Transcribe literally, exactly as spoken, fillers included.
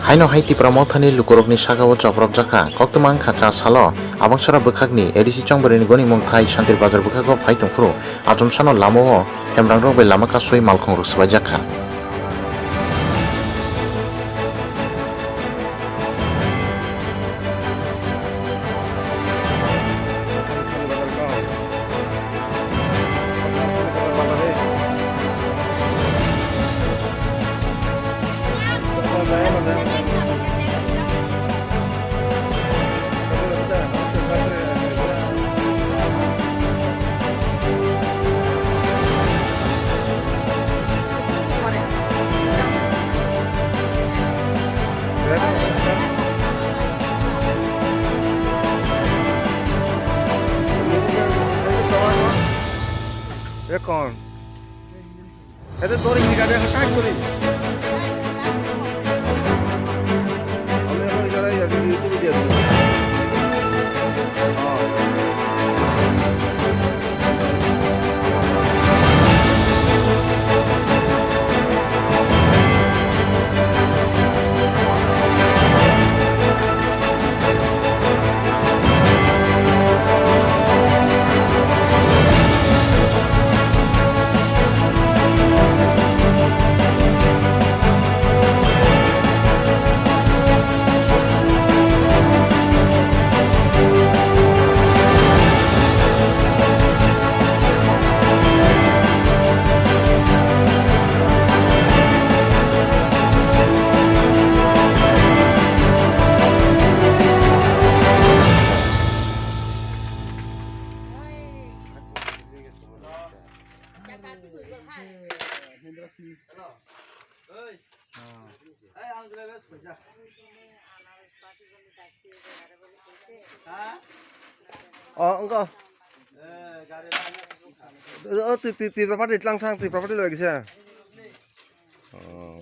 Haino hai Tipra Mothani lukurokni sakao chopropjakha. Koktwma wngkha cha salo Abangsora bwkhakni A D C chongbarini gonimung thai Santir Bazar bwkhago phai tongphuru achomsano lamao themrangrok bai lama kasui malkhungrok swbaijakha. Ekon. Ete dori hini gabe ha kai dori. Ami ekon ijara ijara YouTube dia dulu. Oh. Oh, engko. Oh, ti, ti, Tipra party tlang thang, Tipra party loi kisa. Oh.